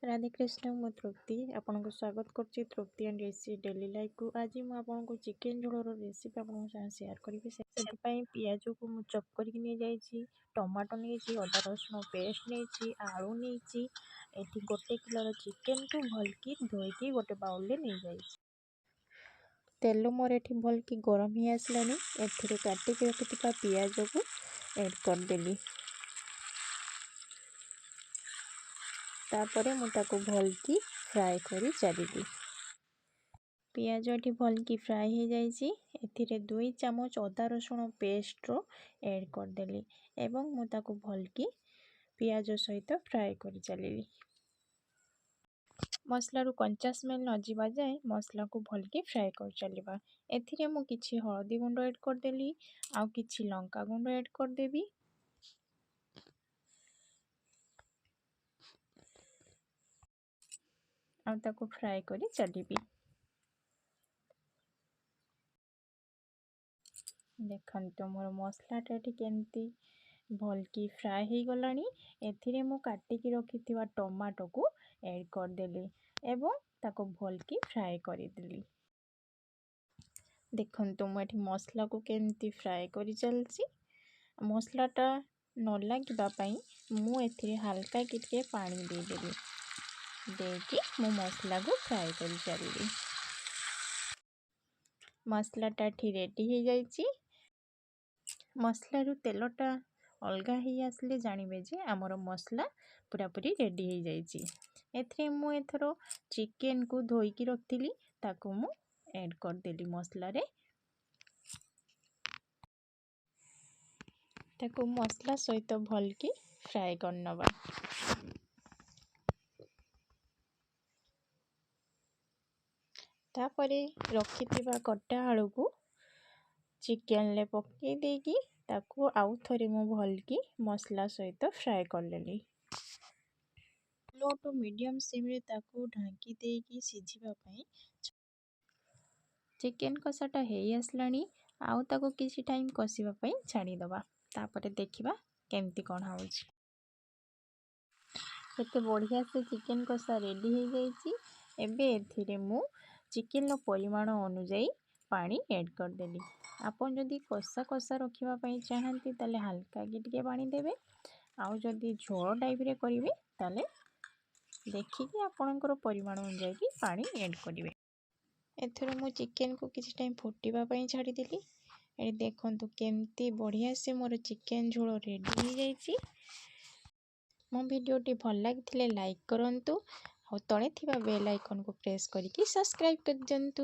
ରାଧେକୃଷ୍ଣ, ମୁଁ ତୃପ୍ତି ଆପଣଙ୍କୁ ସ୍ୱାଗତ କରୁଛି ତୃପ୍ତି ଆଣ୍ଡ ରେସି ଡେଲି ଲାଇଫ୍କୁ। ଆଜି ମୁଁ ଆପଣଙ୍କୁ ଚିକେନ୍ ଝୋଳର ରେସିପି ଆପଣଙ୍କ ସାଙ୍ଗେ ସେୟାର କରିବି। ସେଥିପାଇଁ ପିଆଜକୁ ମୁଁ ଚପ୍ କରିକି ନେଇଯାଇଛି, ଟମାଟୋ ନେଇଛି, ଅଦା ରସୁଣ ପେଷ୍ଟ ନେଇଛି, ଆଳୁ ନେଇଛି। ଏଠି 1 କିଲୋର ଚିକେନ୍କୁ ଭଲକି ଧୋଇକି ଗୋଟେ ବାଉଲରେ ନେଇଯାଇଛି। ତେଲ ମୋର ଏଠି ଭଲକି ଗରମ ହେଇ ଆସିଲାଣି। ଏଥିରେ କାଟିକି ରଖିଥିବା ପିଆଜକୁ ଏଡ଼୍ କରିଦେଲି। ତାପରେ ମୁଁ ତାକୁ ଭଲକି ଫ୍ରାଏ କରି ଚାଲିଲି। ପିଆଜ ଏଠି ଭଲକି ଫ୍ରାଏ ହେଇଯାଇଛି। ଏଥିରେ 2 ଚାମଚ ଅଦା ରସୁଣ ପେଷ୍ଟର ଏଡ଼୍ କରିଦେଲି ଏବଂ ମୁଁ ତାକୁ ଭଲକି ପିଆଜ ସହିତ ଫ୍ରାଏ କରି ଚାଲିଲି। ମସଲାରୁ କଞ୍ଚା ସ୍ମେଲ୍ ନ ଯିବା ଯାଏଁ ମସଲାକୁ ଭଲକି ଫ୍ରାଏ କରି ଚାଲିବା। ଏଥିରେ ମୁଁ କିଛି ହଳଦୀ ଗୁଣ୍ଡ ଏଡ଼୍ କରିଦେଲି ଆଉ କିଛି ଲଙ୍କା ଗୁଣ୍ଡ ଏଡ଼୍ କରିଦେବି। ଆଉ ତାକୁ ଫ୍ରାଏ କରି ଚାଲିବି। ଦେଖନ୍ତୁ, ମୋର ମସଲାଟା ଏଠି କେମିତି ଭଲକି ଫ୍ରାଏ ହେଇଗଲାଣି। ଏଥିରେ ମୁଁ କାଟିକି ରଖିଥିବା ଟମାଟୋକୁ ଏଡ଼୍ କରିଦେଲି ଏବଂ ତାକୁ ଭଲକି ଫ୍ରାଏ କରିଦେଲି। ଦେଖନ୍ତୁ, ମୁଁ ଏଠି ମସଲାକୁ କେମିତି ଫ୍ରାଏ କରି ଚାଲିଛି। ମସଲାଟା ନ ଲାଗିବା ପାଇଁ ମୁଁ ଏଥିରେ ହାଲକା ଟିକେ ପାଣି ଦେଇଦେଲି। ଦେଇକି ମୁଁ ମସଲାକୁ ଫ୍ରାଏ କରି ଚାଲିଲି। ମସଲାଟା ଏଠି ରେଡ଼ି ହେଇଯାଇଛି। ମସଲାରୁ ତେଲଟା ଅଲଗା ହେଇ ଆସିଲେ ଜାଣିବେ ଯେ ଆମର ମସଲା ପୁରାପୁରି ରେଡ଼ି ହେଇଯାଇଛି। ଏଥିରେ ମୁଁ ଏଥର ଚିକେନକୁ ଧୋଇକି ରଖିଥିଲି, ତାକୁ ମୁଁ ଏଡ଼୍ କରିଦେଲି ମସଲାରେ। ତାକୁ ମସଲା ସହିତ ଭଲକି ଫ୍ରାଏ କରିନେବା। ତାପରେ ରଖିଥିବା କଟା ଆଳୁକୁ ଚିକେନରେ ପକାଇ ଦେଇକି ତାକୁ ଆଉ ଥରେ ମୁଁ ଭଲକି ମସଲା ସହିତ ଫ୍ରାଏ କରିନେଲି। ଲୋ ଟୁ ମିଡ଼ିୟମ୍ ସିମ୍ରେ ତାକୁ ଢାଙ୍କି ଦେଇକି ସିଝିବା ପାଇଁ। ଚିକେନ୍ କଷାଟା ହେଇ ଆସିଲାଣି। ଆଉ ତାକୁ କିଛି ଟାଇମ୍ କଷିବା ପାଇଁ ଛାଡ଼ିଦେବା। ତାପରେ ଦେଖିବା କେମିତି କ'ଣ ହେଉଛି। କେତେ ବଢ଼ିଆ ସେ ଚିକେନ୍ କଷା ରେଡ଼ି ହେଇଯାଇଛି। ଏବେ ଏଥିରେ ମୁଁ ଚିକେନ୍ର ପରିମାଣ ଅନୁଯାୟୀ ପାଣି ଏଡ଼୍ କରିଦେଲି। ଆପଣ ଯଦି କଷା କଷା ରଖିବା ପାଇଁ ଚାହାନ୍ତି, ତାହେଲେ ହାଲକା କି ଟିକେ ପାଣି ଦେବେ। ଆଉ ଯଦି ଝୋଳ ଟାଇପ୍ରେ କରିବେ, ତାହେଲେ ଦେଖିକି ଆପଣଙ୍କର ପରିମାଣ ଅନୁଯାୟୀ ପାଣି ଏଡ଼୍ କରିବେ। ଏଥର ମୁଁ ଚିକେନ୍କୁ କିଛି ଟାଇମ୍ ଫୁଟିବା ପାଇଁ ଛାଡ଼ିଦେଲି। ଏଠି ଦେଖନ୍ତୁ, କେମିତି ବଢ଼ିଆ ସେ ମୋର ଚିକେନ୍ ଝୋଳ ରେଡ଼ି ହେଇଯାଇଛି। ମୋ ଭିଡ଼ିଓଟି ଭଲ ଲାଗିଥିଲେ ଲାଇକ୍ କରନ୍ତୁ ଆଉ ତଳେ ଥିବା ବେଲ୍ ଆଇକନ୍କୁ ପ୍ରେସ୍ କରିକି ସବସ୍କ୍ରାଇବ୍ କରିଦିଅନ୍ତୁ।